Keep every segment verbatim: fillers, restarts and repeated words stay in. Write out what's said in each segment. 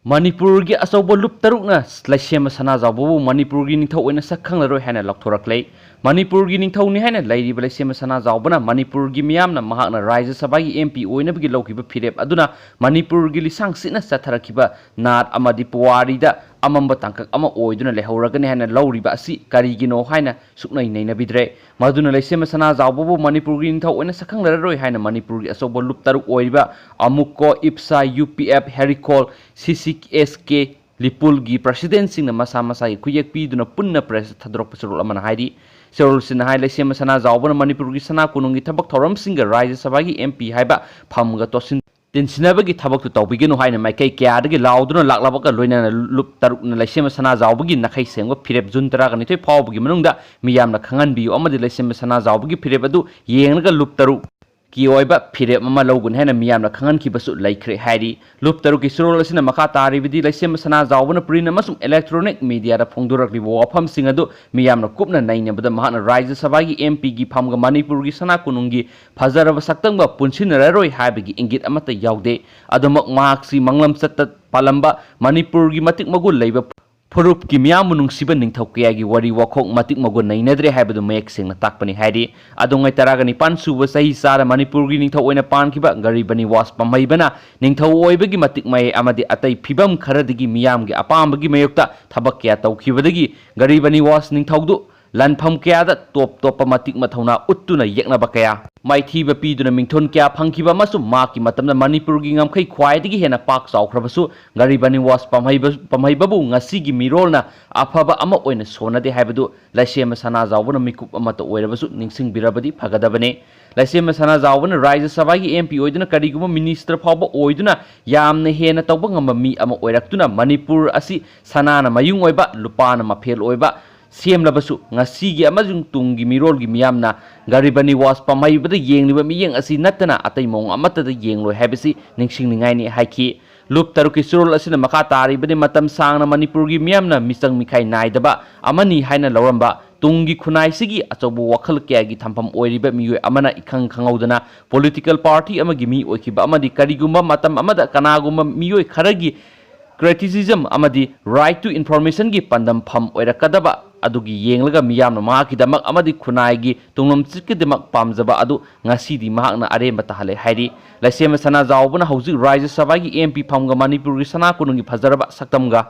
ꯃꯅꯤꯄꯨꯔꯒꯤ ꯑꯆꯧꯕ ꯂꯨꯞ ꯇꯔꯨꯛꯅ ꯂꯩꯁꯦꯝꯕ ꯁꯅꯥꯖꯥꯎꯕꯕꯨ ꯃꯅꯤꯄꯨꯔꯒꯤ ꯅꯤꯡꯊꯧ ꯑꯣꯏꯅ ꯁꯛ ꯈꯪꯂꯔꯣꯏ ꯍꯥꯏꯅ ꯂꯥꯎꯊꯣꯔꯛꯂꯦ꯫ ꯃꯅꯤꯄꯨꯔꯒꯤ ꯅꯤꯡꯊꯧꯅꯤ ꯍꯥꯏꯅ ꯂꯩꯔꯤꯕ ꯂꯩꯁꯦꯝꯕ ꯁꯅꯥꯖꯥꯎꯕꯅ ꯃꯅꯤꯄꯨꯔꯒꯤ ꯃꯤꯌꯥꯝꯅ ꯃꯍꯥꯛꯅ ꯔꯥꯖ꯭ꯌ ꯁꯚꯥꯒꯤ M P ꯑꯣꯏꯅꯕꯒꯤ ꯂꯧꯈꯤꯕ ꯐꯤꯔꯦꯞ ꯑꯗꯨꯅ ꯃꯅꯤꯄꯨꯔꯒꯤ ꯂꯤꯁꯥꯡ ꯁꯤꯠꯅ ꯆꯠꯊꯔꯛꯈꯤꯕ ꯅꯥꯠ ꯑꯃꯗꯤ ꯄꯨꯋꯥꯔꯤꯗ ꯑꯃꯝꯕ ꯇꯥꯡꯀꯛ ꯑꯃ ꯑꯣꯏꯗꯨꯅ ꯂꯩꯍꯧꯔꯒꯅꯤ ꯍꯥꯏꯅ ꯂꯧꯔꯤꯕ ꯑꯁꯤ ꯀꯔꯤꯒꯤꯅꯣ ꯍꯥꯏꯅ ꯁꯨꯛꯅꯩ ꯅꯩꯅꯕꯤꯗ꯭ꯔꯦ꯫ ꯃꯗꯨꯅ ꯂꯩꯁꯦꯝꯕ ꯁꯅꯥꯖꯥꯎꯕꯕꯨ ꯃꯅꯤꯄꯨꯔꯒꯤ ꯅꯤꯡꯊꯧ ꯑꯣꯏꯅ ꯁꯛꯈꯪꯅꯔꯔꯣꯏ ꯍꯥꯏꯅ ꯃꯅꯤꯄꯨꯔꯒꯤ ꯑꯆꯧꯕ ꯂꯨꯞ ꯇꯔꯨꯛ ꯑꯣꯏꯔꯤꯕ ꯑꯃꯨꯀꯣ, ꯏꯞꯁꯥ, ꯌꯨ ꯄꯤ ꯑꯦꯐ, ꯍꯦꯔꯤꯀꯣꯜ, ꯁꯤ ꯁꯤ ꯑꯦꯁ ꯀꯦ, ꯂꯤꯄꯨꯜꯒꯤ ꯄ꯭ꯔꯁꯤꯗꯦꯟꯁꯤꯡꯅ ꯃꯁꯥ ꯃꯁꯥꯒꯤ ꯈꯨꯌꯦꯛ ꯄꯤꯗꯨꯅ ꯄꯨꯟꯅ ꯄ꯭ꯔꯦꯁꯇ ꯊꯥꯗꯣꯔꯛꯄ ꯆꯦꯔꯣꯜ ꯑꯃꯅ ꯍꯥꯏꯔꯤ꯫ ꯆꯦꯔꯣꯜꯁꯤꯅ ꯍꯥꯏ, ꯂꯩꯁꯦꯝꯕ ꯁꯅꯥꯖꯥꯎꯕꯅ ꯃꯅꯤꯄꯨꯔꯒꯤ ꯁꯅꯥ ꯀꯣꯅꯨꯡꯒꯤ ꯊꯕꯛ ꯊꯧꯔꯝꯁꯤꯡꯒ ꯔꯥꯖ꯭ꯌ ꯁꯚꯥꯒꯤ M P ꯍꯥꯏꯕ ꯐꯝꯒ ꯇꯣꯠꯁꯤꯟ ꯇꯤꯟꯁꯤꯟꯅꯕꯒꯤ ꯊꯕꯛꯇꯨ ꯇꯧꯕꯤꯒꯅꯨ ꯍꯥꯏꯅ ꯃꯥꯏꯀꯩ ꯀꯌꯥꯗꯒꯤ ꯂꯥꯎꯗꯨꯅ ꯂꯥꯛꯂꯕꯒ ꯂꯣꯏꯅꯅ ꯂꯨꯞ ꯇꯔꯨꯛꯅ ꯂꯩꯁꯦꯝꯕ ꯁꯅꯥꯖꯥꯎꯕꯒꯤ ꯅꯥꯈꯩ ꯁꯦꯡꯕ ꯐꯤꯔꯦꯞ ꯖꯨꯟ ꯇꯔꯥꯒ ꯅꯤꯊꯣꯏ ꯐꯥꯎꯕꯒꯤ ꯃꯅꯨꯡꯗ ꯃꯤꯌꯥꯝꯅ ꯈꯪꯍꯟꯕꯤꯌꯨ ꯑꯃꯗꯤ ꯂꯩꯁꯦꯝꯕ ꯁꯅꯥꯖꯥꯎꯕꯒꯤ ꯐꯤꯔꯦꯞ ꯑꯗꯨ ꯌꯦꯡꯂꯒ ꯂꯨꯞ ꯇꯔꯨꯛ ꯀꯤ ꯑꯣꯏꯕ ꯐꯤꯔꯦꯞ ꯑꯃ ꯂꯧꯒꯅꯤ ꯍꯥꯏꯅ ꯃꯤꯌꯥꯝꯅ ꯈꯪꯍꯟꯈꯤꯕꯁꯨ ꯂꯩꯈ꯭ꯔꯦ ꯍꯥꯏꯔꯤ꯫ ꯂꯨꯞ ꯇꯔꯨꯛꯀꯤ ꯆꯦꯔꯣꯜ ꯑꯁꯤꯅ ꯃꯈꯥ ꯇꯥꯔꯤꯕꯗꯤ ꯂꯩꯁꯦꯝꯕ ꯁꯅꯥꯖꯥꯎꯕꯅ print ꯑꯃꯁꯨꯡ electronic mediaꯗ ꯐꯣꯡꯗꯣꯔꯛꯂꯤꯕ ꯋꯥꯐꯝꯁꯤꯡ ꯑꯗꯨ ꯃꯤꯌꯥꯝꯅ ꯀꯨꯞꯅ ꯅꯩꯅꯕꯗ ꯃꯍꯥꯛꯅ ꯔꯥꯖ꯭ꯌ ꯁꯚꯥꯒꯤ M Pꯒꯤ ꯐꯝꯒ ꯃꯅꯤꯄꯨꯔꯒꯤ ꯁꯅꯥ ꯀꯣꯅꯨꯡꯒꯤ ꯐꯖꯔꯕ ꯁꯛꯇꯝꯒ ꯄꯨꯟꯁꯤꯟꯅꯔꯔꯣꯏ ꯍꯥꯏꯕꯒꯤ ꯏꯪꯒꯤꯠ ꯑꯃꯠꯇ ꯌꯥꯎꯗꯦ꯫ ꯑꯗꯨꯃꯛ ꯃꯍꯥꯛꯁꯤ ꯃꯪꯂꯝ ꯆꯠꯇ ꯄꯥꯜꯂꯝꯕ ꯃꯅꯤꯄꯨꯔꯒꯤ ꯃꯇꯤꯛ ꯃꯒꯨꯟ ꯂꯩꯕ ꯐꯨꯔꯨꯞꯀꯤ ꯃꯤꯌꯥꯝꯕꯨ ꯅꯨꯡꯁꯤꯕ ꯅꯤꯡꯊꯧ ꯀꯌꯥꯒꯤ ꯋꯥꯔꯤ ꯋꯥꯈꯣꯛ ꯃꯇꯤꯛ ꯃꯒꯨꯟ ꯅꯩꯅꯗ꯭ꯔꯦ ꯍꯥꯏꯕꯗꯨ ꯃꯌꯦꯛ ꯁꯦꯡꯅ ꯇꯥꯛꯄꯅꯤ ꯍꯥꯏꯔꯤ꯫ ꯑꯗꯨꯉꯩ ꯇꯔꯥꯒ ꯅꯤꯄꯥꯟ ꯁꯨꯕ ꯆꯍꯤ ꯆꯥꯗ ꯃꯅꯤꯄꯨꯔꯒꯤ ꯅꯤꯡꯊꯧ ꯑꯣꯏꯅ ꯄꯥꯟꯈꯤꯕ ꯒꯔꯤꯕ ꯅꯤꯋꯥꯁ ꯄꯥꯝꯍꯩꯕꯅ ꯅꯤꯡꯊꯧ ꯑꯣꯏꯕꯒꯤ ꯃꯇꯤꯛ ꯃꯌꯥꯏ ꯑꯃꯗꯤ ꯑꯇꯩ ꯐꯤꯚꯝ ꯈꯔꯗꯒꯤ ꯃꯤꯌꯥꯝꯒꯤ ꯑꯄꯥꯝꯕꯒꯤ ꯃꯥꯌꯣꯛꯇ ꯊꯕꯛ ꯀꯌꯥ ꯇꯧꯈꯤꯕꯗꯒꯤ ꯒꯔꯤꯕ ꯅꯤꯋꯥꯁ ꯅꯤꯡꯊꯧꯗꯨ ꯂꯥꯟꯐꯝ ꯀꯌꯥꯗ ꯇꯣꯞ ꯇꯣꯞꯄ ꯃꯇꯤꯛ ꯃꯊꯧꯅꯥ ꯎꯠꯇꯨꯅ ꯌꯦꯛꯅꯕ ꯀꯌꯥ, ꯃꯥꯏꯊꯤꯕ ꯄꯤꯗꯨꯅ ꯃꯤꯡꯊꯣꯟ ꯀꯌꯥ ꯐꯪꯈꯤꯕ ꯑꯃꯁꯨꯡ ꯃꯍꯥꯛꯀꯤ ꯃꯇꯝꯗ ꯃꯅꯤꯄꯨꯔꯒꯤ ꯉꯝꯈꯩ ꯈ꯭ꯋꯥꯏꯗꯒꯤ ꯍꯦꯟꯅ ꯄꯥꯛ ꯆꯥꯎꯈ꯭ꯔꯕꯁꯨ ꯒꯔꯤꯕ ꯅꯤꯋꯥꯁ ꯄꯥꯝꯍꯩꯕ-, ꯄꯥꯝꯍꯩꯕꯕꯨ ꯉꯁꯤꯒꯤ ꯃꯤꯔꯣꯜꯅ ꯑꯐꯕ ꯑꯃ ꯑꯣꯏꯅ ꯁꯣꯟꯅꯗꯦ ꯍꯥꯏꯕꯗꯨ ꯂꯩꯁꯦꯝꯕ ꯁꯅꯥꯖꯥꯎꯕꯅ ꯃꯤꯀꯨꯞ ꯑꯃꯠꯇ ꯑꯣꯏꯔꯕꯁꯨ ꯅꯤꯡꯁꯤꯡꯕꯤꯔꯕꯗꯤ ꯐꯒꯗꯕꯅꯤ꯫ ꯂꯩꯁꯦꯝꯕ ꯁꯅꯥꯖꯥꯎꯕꯅ ꯔꯥꯖ꯭ꯌ ꯁꯚꯥꯒꯤ M P ꯑꯣꯏꯗꯨꯅ ꯀꯔꯤꯒꯨꯝꯕ minister ꯐꯥꯎꯕ ꯑꯣꯏꯗꯨꯅ ꯌꯥꯝꯅ ꯍꯦꯟꯅ ꯇꯧꯕ ꯉꯝꯕ ꯃꯤ ꯑꯃ ꯑꯣꯏꯔꯛꯇꯨꯅ ꯃꯅꯤꯄꯨꯔ ꯑꯁꯤ ꯁꯅꯥꯅ ꯃꯌꯨꯡ ꯑꯣꯏꯕ, ꯂꯨꯄꯥꯅ ꯃꯐꯦꯜ ꯑꯣꯏꯕ ꯁꯦꯝꯂꯕꯁꯨ ꯉꯁꯤꯒꯤ ꯑꯃꯁꯨꯡ ꯇꯨꯡꯒꯤ ꯃꯤꯔꯣꯜꯒꯤ ꯃꯤꯌꯥꯝꯅ ꯒꯔꯤꯕ ꯅꯤꯋꯥꯁ ꯄꯥꯝꯍꯩꯕꯗ ꯌꯦꯡꯂꯤꯕ ꯃꯤꯠꯌꯦꯡ ꯑꯁꯤ ꯅꯠꯇꯅ ꯑꯇꯩ ꯃꯑꯣꯡ ꯑꯃꯠꯇꯗ ꯌꯦꯡꯂꯣꯏ ꯍꯥꯏꯕꯁꯤ ꯅꯤꯡꯁꯤꯡꯅꯤꯡꯉꯥꯏꯅꯤ ꯍꯥꯏꯈꯤ꯫ ꯂꯨꯞ ꯇꯔꯨꯛꯀꯤ ꯆꯦꯔꯣꯜ ꯑꯁꯤꯅ ꯃꯈꯥ ꯇꯥꯔꯤꯕꯗꯤ ꯃꯇꯝ ꯁꯥꯡꯅ ꯃꯅꯤꯄꯨꯔꯒꯤ ꯃꯤꯌꯥꯝꯅ ꯃꯤꯆꯪ ꯃꯤꯈꯥꯏ ꯅꯥꯏꯗꯕ ꯑꯃꯅꯤ ꯍꯥꯏꯅ ꯂꯧꯔꯝꯕ ꯇꯨꯡꯒꯤ ꯈꯨꯟꯅꯥꯏꯁꯤꯒꯤ ꯑꯆꯧꯕ ꯋꯥꯈꯜ ꯀꯌꯥꯒꯤ ꯊꯝꯐꯝ ꯑꯣꯏꯔꯤꯕ ꯃꯤꯑꯣꯏ ꯑꯃꯅ ꯏꯈꯪ ꯈꯪꯍꯧꯗꯅ political party ꯑꯃꯒꯤ ꯃꯤ ꯑꯣꯏꯈꯤꯕ ꯑꯃꯗꯤ ꯀꯔꯤꯒꯨꯝꯕ ꯃꯇꯝ ꯑꯃꯗ ꯀꯅꯥꯒꯨꯝꯕ ꯃꯤꯑꯣꯏ ꯈꯔꯒꯤ criticism ꯑꯃꯗꯤ right to informationꯒꯤ ꯄꯥꯟꯗꯝꯐꯝ ꯑꯣꯏꯔꯛꯀꯗꯕ ꯑꯗꯨꯒꯤ ꯌꯦꯡꯂꯒ ꯃꯤꯌꯥꯝꯅ ꯃꯍꯥꯛꯀꯤꯗꯃꯛ ꯑꯃꯗꯤ ꯈꯨꯟꯅꯥꯏꯒꯤ ꯇꯨꯡꯂꯝꯆꯠꯀꯤꯗꯃꯛ ꯄꯥꯝꯖꯕ ꯑꯗꯨ ꯉꯁꯤꯗꯤ ꯃꯍꯥꯛꯅ ꯑꯔꯦꯝꯕ ꯇꯥꯍꯜꯂꯦ ꯍꯥꯏꯔꯤ꯫ ꯂꯩꯁꯦꯝꯕ ꯁꯅꯥꯖꯥꯎꯕꯅ ꯍꯧꯖꯤꯛ ꯔꯥꯖ꯭ꯌ ꯁꯚꯥꯒꯤ MP ꯐꯝꯒ ꯃꯅꯤꯄꯨꯔꯒꯤ ꯁꯅꯥ ꯀꯣꯅꯨꯡꯒꯤ ꯐꯖꯔꯕ ꯁꯛꯇꯝꯒ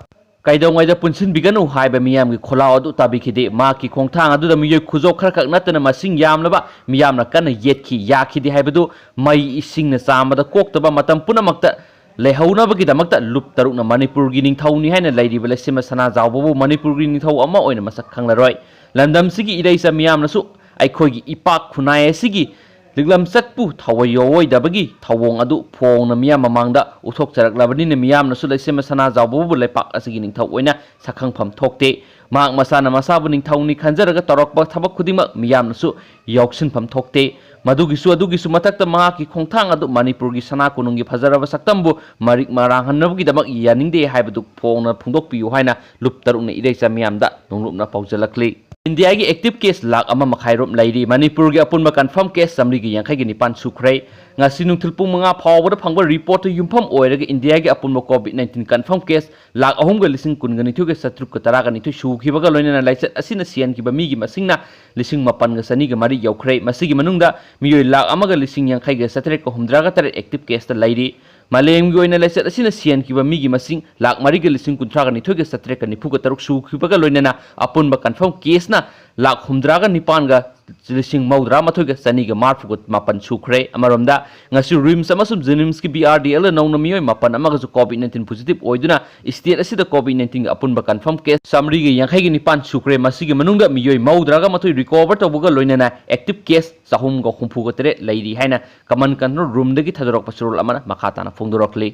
ꯀꯩꯗꯧꯉꯩꯗ ꯄꯨꯟꯁꯤꯟꯕꯤꯒꯅꯨ ꯍꯥꯏꯕ ꯃꯤꯌꯥꯝꯒꯤ ꯈꯣꯜꯂꯥꯎ ꯑꯗꯨ ꯇꯥꯕꯤꯈꯤꯗꯦ꯫ ꯃꯍꯥꯛꯀꯤ ꯈꯣꯡꯊꯥꯡ ꯑꯗꯨꯗ ꯃꯤꯑꯣꯏ ꯈꯨꯖꯣꯞ ꯈꯔꯈꯛ ꯅꯠꯇꯅ ꯃꯁꯤꯡ ꯌꯥꯝꯂꯕ ꯃꯤꯌꯥꯝꯅ ꯀꯟꯅ ꯌꯦꯠꯈꯤ꯫ ꯌꯥꯈꯤꯗꯦ ꯍꯥꯏꯕꯗꯨ ꯃꯩ ꯏꯁꯤꯡꯅ ꯆꯥꯝꯕꯗ ꯀꯣꯛꯇꯕ ꯃꯇꯝ ꯄꯨꯝꯅꯃꯛꯇ ꯂꯩꯍꯧꯅꯕꯒꯤꯗꯃꯛꯇ ꯂꯨꯞ ꯇꯔꯨꯛꯅ ꯃꯅꯤꯄꯨꯔꯒꯤ ꯅꯤꯡꯊꯧꯅꯤ ꯍꯥꯏꯅ ꯂꯩꯔꯤꯕ ꯂꯩꯁꯦꯝꯕ ꯁꯅꯥꯖꯥꯎꯕꯕꯨ ꯃꯅꯤꯄꯨꯔꯒꯤ ꯅꯤꯡꯊꯧ ꯑꯃ ꯑꯣꯏꯅ ꯃꯁꯛ ꯈꯪꯂꯔꯣꯏ꯫ ꯂꯝꯗꯝꯁꯤꯒꯤ ꯏꯔꯩꯆꯥ ꯃꯤꯌꯥꯝꯅꯁꯨ ꯑꯩꯈꯣꯏꯒꯤ ꯏꯄꯥꯛ ꯈꯨꯟꯅꯥꯏ ꯑꯁꯤꯒꯤ ꯂꯤꯛꯂꯝꯆꯠꯄꯨ ꯊꯋꯥꯏ ꯌꯥꯎꯔꯣꯏꯗꯕꯒꯤ ꯊꯧꯑꯣꯡ ꯑꯗꯨ ꯐꯣꯡꯅ ꯃꯤꯌꯥꯝ ꯃꯃꯥꯡꯗ ꯎꯠꯊꯣꯛꯆꯔꯛꯂꯕꯅꯤꯅ ꯃꯤꯌꯥꯝꯅꯁꯨ ꯂꯩꯁꯦꯝꯕ ꯁꯅꯥꯖꯥꯎꯕꯕꯨ ꯂꯩꯄꯥꯛ ꯑꯁꯤꯒꯤ ꯅꯤꯡꯊꯧ ꯑꯣꯏꯅ ꯁꯛꯈꯪꯐꯝ ꯊꯣꯛꯇꯦ꯫ ꯃꯍꯥꯛ ꯃꯁꯥꯅ ꯃꯁꯥꯕꯨ ꯅꯤꯡꯊꯧꯅꯤ ꯈꯟꯖꯔꯒ ꯇꯧꯔꯛꯄ ꯊꯕꯛ ꯈꯨꯗꯤꯡꯃꯛ ꯃꯤꯌꯥꯝꯅꯁꯨ ꯌꯥꯎꯁꯤꯟꯐꯝ ꯊꯣꯛꯇꯦ꯫ ꯃꯗꯨꯒꯤꯁꯨ ꯑꯗꯨꯒꯤꯁꯨ ꯃꯊꯛꯇ ꯃꯍꯥꯛꯀꯤ ꯈꯣꯡꯊꯥꯡ ꯑꯗꯨ ꯃꯅꯤꯄꯨꯔꯒꯤ ꯁꯅꯥ ꯀꯣꯅꯨꯡꯒꯤ ꯐꯖꯔꯕ ꯁꯛꯇꯝꯕꯨ ꯃꯔꯤꯛ ꯃꯔꯥꯡꯍꯟꯅꯕꯒꯤꯗꯃꯛ ꯌꯥꯅꯤꯡꯗꯦ ꯍꯥꯏꯕꯗꯨ ꯐꯣꯡꯅ ꯐꯣꯡꯗꯣꯛꯄꯤꯌꯨ ꯍꯥꯏꯅ ꯂꯨꯞ ꯇꯔꯨꯛꯅ ꯏꯔꯩꯆꯥ ꯃꯤꯌꯥꯝꯗ ꯅꯣꯡꯂꯨꯞꯅ ꯄꯥꯎꯖꯦꯜꯂꯛꯂꯤ꯫ ꯏꯟꯗꯤꯌꯥꯒꯤ active case ꯂꯥꯈ ꯑꯃ ꯃꯈꯥꯏ ꯔꯣꯝ ꯂꯩꯔꯤ꯫ ꯃꯅꯤꯄꯨꯔꯒꯤ ꯑꯄꯨꯟꯕ confirm case ꯆꯥꯃꯔꯤꯒ ꯌꯥꯡꯈꯩꯒ ꯅꯤꯄꯥꯟ ꯁꯨꯈ꯭ꯔꯦ꯫ ꯉꯁꯤ ꯅꯨꯡꯊꯤꯜ ꯄꯨꯡ ꯃꯉꯥ ꯐꯥꯎꯕꯗ ꯐꯪꯕ reportꯇ ꯌꯨꯝꯐꯝ ꯑꯣꯏꯔꯒ ꯏꯟꯗꯤꯌꯥꯒꯤ ꯑꯄꯨꯟꯕ COVID nineteen confirm case lakh ꯑꯍꯨꯝꯒ ꯂꯤꯁꯤꯡ ꯀꯨꯟꯒ ꯅꯤꯊꯣꯏꯒ ꯆꯥꯇ꯭ꯔꯨꯛꯀ ꯇꯔꯥꯒ ꯅꯤꯊꯣꯏ ꯁꯨꯈꯤꯕꯒ ꯂꯣꯏꯅꯅ ꯂꯥꯏꯆꯠ ꯑꯁꯤꯅ ꯁꯤꯍꯟꯈꯤꯕ ꯃꯤꯒꯤ ꯃꯁꯤꯡꯅ ꯂꯤꯁꯤꯡ ꯃꯥꯄꯟꯒ ꯆꯅꯤꯒ ꯃꯔꯤ ꯌꯧꯈ꯭ꯔꯦ꯫ ꯃꯁꯤꯒꯤ ꯃꯅꯨꯡꯗ ꯃꯤꯑꯣꯏ ꯂꯥꯈ ꯑꯃꯒ ꯂꯤꯁꯤꯡ ꯌꯥꯡꯈꯩꯒ ꯆꯥꯇ꯭ꯔꯦꯠꯀ ꯍꯨꯝꯗ꯭ꯔꯥꯒ ꯇꯔꯦꯠ active caseꯇ ꯂꯩꯔꯤ꯫ ꯃꯥꯂꯦꯝꯒꯤ ꯑꯣꯏꯅ ꯂꯥꯏꯆꯠ ꯑꯁꯤꯅ ꯁꯤꯍꯟꯈꯤꯕ ꯃꯤꯒꯤ ꯃꯁꯤꯡ ꯂꯥꯈ ꯃꯔꯤꯒ ꯂꯤꯁꯤꯡ ꯀꯨꯟꯊ꯭ꯔꯥꯒ ꯅꯤꯊꯣꯏꯒ ꯆꯥꯇ꯭ꯔꯦꯠꯀ ꯅꯤꯐꯨꯒ ꯇꯔꯨꯛ ꯁꯨꯈꯤꯕꯒ ꯂꯣꯏꯅꯅ ꯑꯄꯨꯟꯕ confirm caseꯅ ꯂꯥꯈ ꯍꯨꯝꯗ꯭ꯔꯥꯒ ꯅꯤꯄꯥꯟꯒ ꯂꯤꯁꯤꯡ ꯃꯧꯗ꯭ꯔꯥ ꯃꯥꯊꯣꯏꯒ ꯆꯅꯤꯒ ꯃꯔꯤꯐꯨꯒ ꯃꯥꯄꯟ ꯁꯨꯈ꯭ꯔꯦ꯫ ꯑꯃꯔꯣꯝꯗ, ꯉꯁꯤ RIMS ꯑꯃꯁꯨꯡ JNIMSꯀꯤ BRDLꯗ ꯅꯧꯅ ꯃꯤꯑꯣꯏ ꯃꯥꯄꯟ ꯑꯃꯒꯁꯨ COVID nineteen positive ꯑꯣꯏꯗꯨꯅ state ꯑꯁꯤꯗ COVID nineteenꯒꯤ ꯑꯄꯨꯟꯕ confirm case ꯆꯥꯃꯔꯤꯒ ꯌꯥꯡꯈꯩꯒ ꯅꯤꯄꯥꯟ ꯁꯨꯈ꯭ꯔꯦ꯫ ꯃꯁꯤꯒꯤ ꯃꯅꯨꯡꯗ ꯃꯤꯑꯣꯏ ꯃꯧꯗ꯭ꯔꯥꯒ ꯃꯥꯊꯣꯏ recover ꯇꯧꯕꯒ ꯂꯣꯏꯅꯅ active case ꯆꯍꯨꯝꯒ ꯍꯨꯝꯐꯨꯒ ꯇꯔꯦꯠ ꯂꯩꯔꯤ ꯍꯥꯏꯅ command control roomꯗꯒꯤ ꯊꯥꯗꯣꯔꯛꯄ ꯆꯦꯔꯣꯜ ꯑꯃꯅ ꯃꯈꯥ ꯇꯥꯅ ꯐꯣꯡꯗꯣꯔꯛꯂꯤ꯫